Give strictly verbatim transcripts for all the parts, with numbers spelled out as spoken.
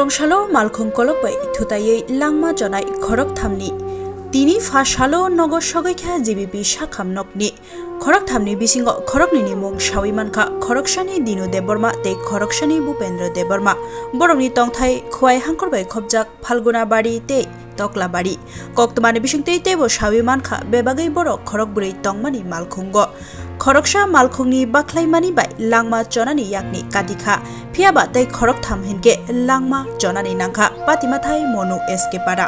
Salo malkhung kolok bai thutaiwi langma chonai khorok thamni. Tini pha salo nogo sogwi kha G B P sakham nokni. Khorok thamni bisingo khoroknwi ni mung sawi mankha, khoroksani Dinu Debbarma tei khoroksani Bhupendra Debbarma. Borokni tongthai Khowai hangkhor bai khopjak Phalguna Bari tei Tokla Bari. Koktwmani bisingtwi teibo sawi mankha, bebagwi borok khorok bwrwi tongmani malkhungo. Khoroksa malkhungni bakhlaimani bai langma chonani yakni kati kha, phiyaba tei khorok tham hinkhe langma chonani nangkha. Patimathai Monu S K Para.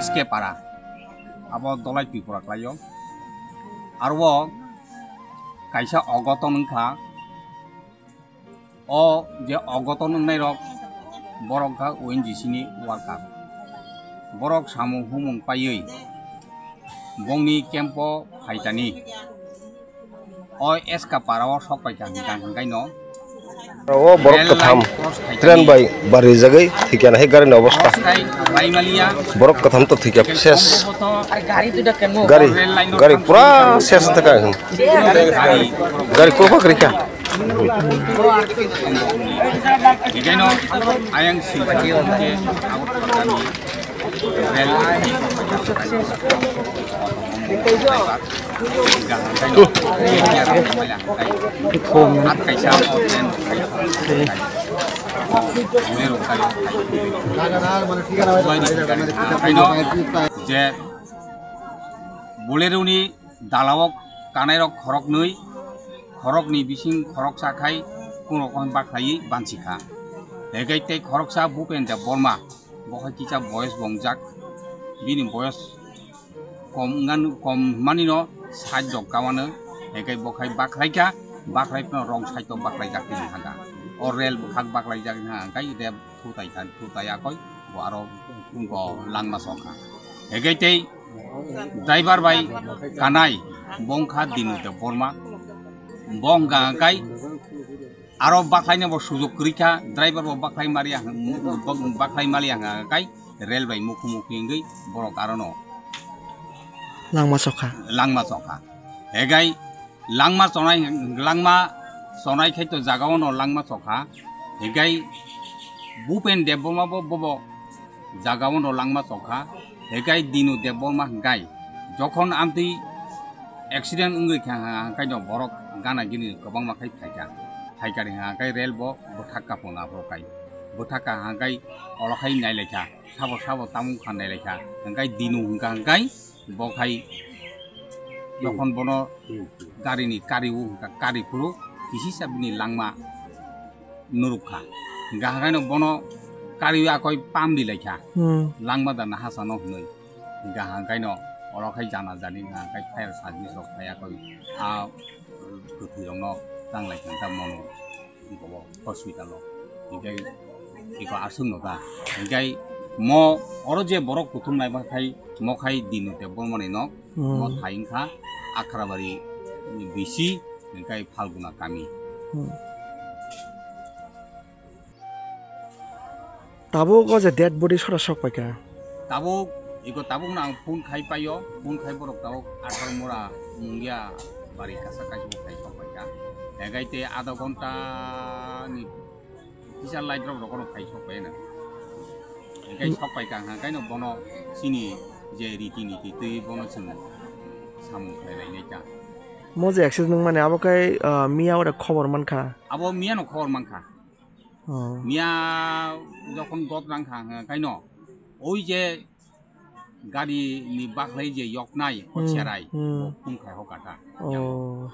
S K Para, abo Dolai Tripura khlaio. Aro o kaisa ogoton wngkha. O je ogoton wngnai rok, borok kha O N G C ni worker. Borok samung humung paiwi bongni camp o phaitani. O S K Para o sok paikha hwnkha hwnkhaino. O borok kwtham train bai barijagwi thwikya hai gari ni obostha. Borok kwtham to thwikya ses. Gari, gari pura ses wngkha. Gari kwbak rikha. Hingkaino ayang silpati hingke Agartala ni rel. At kaisa o train. Bolero kayo. Hingkaino je Bolero ni dalao kanairok khoroknwi, khorokni bising khoroksa khai kungrok bakhlaiwi bansi kha. Hegai tei khoroksa Bhupen Debbarma, bo hai kisa boyes bongjak, bini boyes kom wngmani, kom manino side rok kamano, hegai bo khai bakhlai kha, bakhlai phano wrong side o bakhlai jak tini haga. O rel bwkhak bakhlai jak tini haga, hegai rel thutai kha, thutai akoi bo aro bo langma sok kha. Hegai tei driver bai kanai bongkha Dinu Debbarma. Bongkha kai aro bakhlaina bo sujok kwrwi kha, driver bo bakhlai mari ang, bakhlai mali ang kai rel bai mukhu mukhu wngwi borok arono langma chokha. Langma chokha. Hegai langma chonai, langma chonai khai to jaga ono langma chokha. Hegai Bhupen Debbarma bo bobo jaga ono langma chokha. Hegai Dinu Debbarma hingkai jokhon amtwi accident wngwi kha hingkai no borok gana gini kwbangma khai phaikha. Phaikha hingkai rel bo bwthak kapung aphuru kai. Bwthak ka hingkai olo khai nailaikha. Sabo sabo tamung kha nailaikha. Hingkai Dinu hingka hingkai bo khai jokhon bono gari ni kari o hingka kari phuru kisisa bini langma nurukha. Hingka hingkaino bono kari o akoi pam di laikha. Hmm. Langma da nahasano hinwi. Hingka hingkaino oro khai jana jani hingka hingkai fire service rok phai akoi a kwthwi rokno tang laikha hingka mono. Hospital o. Hingkai iko aswk no da. Hingkai Mo oro je borok kuthum nai ba khai mo khai Dinu Debbarmani nok, mo Hmm. thai wngkha Akhrabari bisi, hingkai Phalguna kami. Hmm. Tabuk o je dead body sora sok paikha. Tabuk, iko tabuk no ang phone khai paio, phone khai borok tabuk Athar Mura Mungia bari kasa kaisa bo khai sok paikha. Hingkai te adha ghonta ni kisa light rok rok no khai sok paina. Hingkai Hmm. sok paikha, hingkai no bono chini je riti niti twi bono chwng samung khlai lai nai ta. Mo je accident wngmani abo kai, ah, miya ore khobor mankha. Abo miya no khobor mankha. Oh. Miya jokhon got rang kha, hwnka kaino, oi je gari ni bakhlai je yoknai, Hmm, hotserai, hmm. Bo phone khai hoka ta. Oh.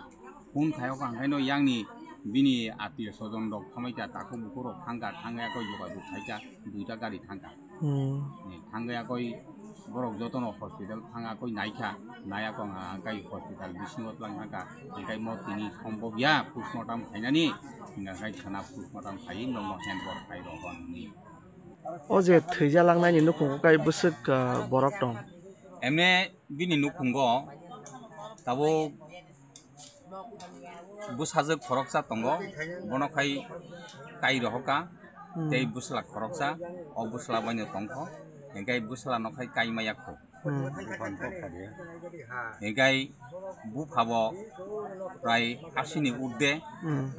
Phone khai hoka hwnkhaino yang ni bini atio sojon rok thamai ta, takhuk bukhuk rok thangka, thangya koi yoga duk khai ta, duita gari thangka. Hmm. Ni thangya koi borok jotono hospital thanga koi naikha, naiya kong hangkai hospital bisingo twlang thangkha, hingkai mo tini sombobya postmortem khainani, hingkai khana postmortem khai nokno handbor khai rw hwnwi. O je thwija langnaini nukhungo kai bwswk, ah, borok tong? Emne bini nukhungo tabuk bwsajwk khoroksa tongo, bono khai kai rohoka, Hmm. Tei bwsla khoroksa, o bwsla baino tongkho, hingkai bwsla no khai kai maya kho. Hmm. Hingkai bupha bo prai asini urde Hmm.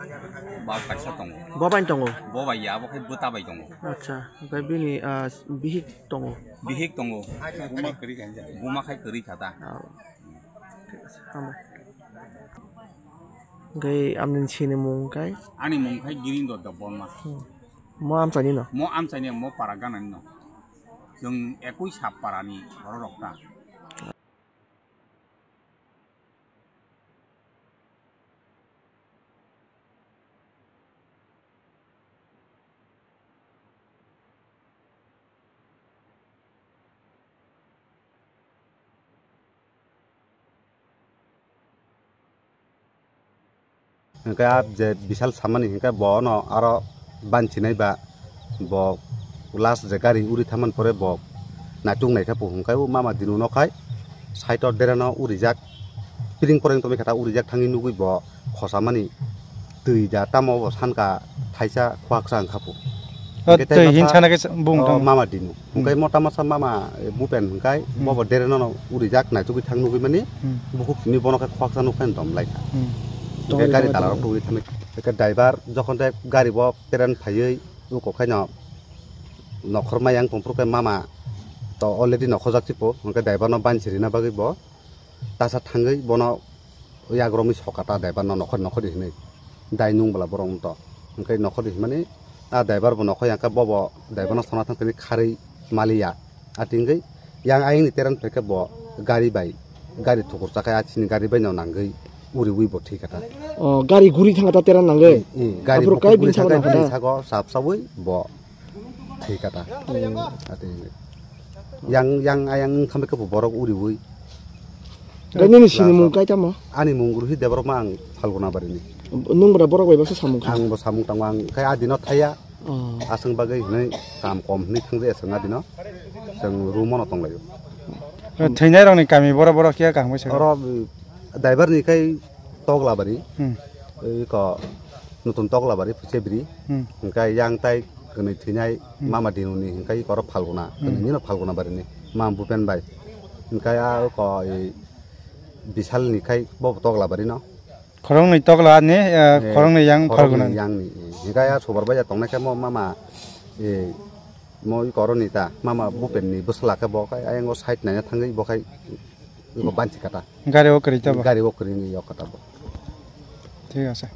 ba kaisa tongo. Bo bai tongo? Bo bai ya, abo khai bwta bai tongo. Acha, hingkai bini, ah, bihik tongo? Bihik tongo. Buma khai kwrwi kha ta. Oh. Thik ase, hambai. Hingke amni sini mung kai? Ani mung khai Girindo Debbarma. Hmm. Mo amchaini no? Mo amchaini, mo para ganani no. Chwng ekui sap parani borok rok ta. Hingke a je Bishal samani hingke bono aro bansinai ba bo last je gari uri thaman pore bo naituk naikha po hingke o mama Dinu no khai side o dereno urijak piring poreng tongwi kha ta urijak thangwi nugwi bo khosamani twi da tamo bo sanka thaisa khwaksa wngkha po. O hingke tei twi hin masa sana khe bung o tamo. Mama Dinu. Hmm. Hingke mo tamasa mama, eh, Bupen hingkai Hmm. bobo dereno no urijak naitukgwi thang nugwi mani Hmm. bukhuk simi bono khe khwaksa nukha dom lai kha. Hmm. Hingke Tongwi gari tongwi dalarok tongwi. Tugwi thangwi. Hingke driver jokhon de gari bo teren phaiwi uko khaino nokhor mayang tongphuru khe mama to already nokhorjak si po hingke driver no bansi rina bagwi bo tasa thangwi bono yagromwi soka ta driver no nokhor nokhor hinwi dai nung bwla borok wng to hingke nokhor hinmani a driver bo nokhor yang khe bobo driver no sona thang tini kharwi maliya a tingwi yang ayang ni terang phaikhe bo gari bai gari thukur chakhai a chini gari bai no nangwi uriwi bo thwi kha ta. O gari guri thang ta terang nangwi. I, i, gari Aphuru bukhuk kai guri bini thang thangkha na bini kha. Sago sap sawi bo thwi kha ta. Hmm. Ati yang, yang ayang wngkha khe bo borok uriwi. Gai nini sini mung kai tamo? Ani mung Ruhi Debbarma, ang Phalguna barini. Nung bwra borok bai baksa samung kha? Ang bo samung tango, ang khai adino thaya. Oh. Aswng bagwi hinwi kam kom hinwi thangwi aswng adino. Chwng room ono tonglaio. Thwinai rokni kami bora bora khe kaham khe sakha? Oro, driver ni khai Toglabari. Hmm. Iko nutun Toglabari Phuchebri. Hmm. Hingkai yang tai kwnwi thwinai Hmm. Mama Dinuni hingkai oro Phalguna. Hmm. Kwnwi nino Phalguna barini. Mama Bupen bai. Hingkai a oko, i, Bishal ni khai bo Toglabari no. Khoroknwi Togla ni, eh, eh, khoroknwi yang khoroknwi Phalguna. Yang ni, eh, hingkai a subar bai ya tongnai khe mo mama, eh, mo iko oro ni ta, mama Bupen ni bwsla khe bo khai ayang o side naina thangwi bo khai iko banchi kata. Gari o kwrwi ta bo? Gari o kwrwi ni yok kata bo. Thik ase.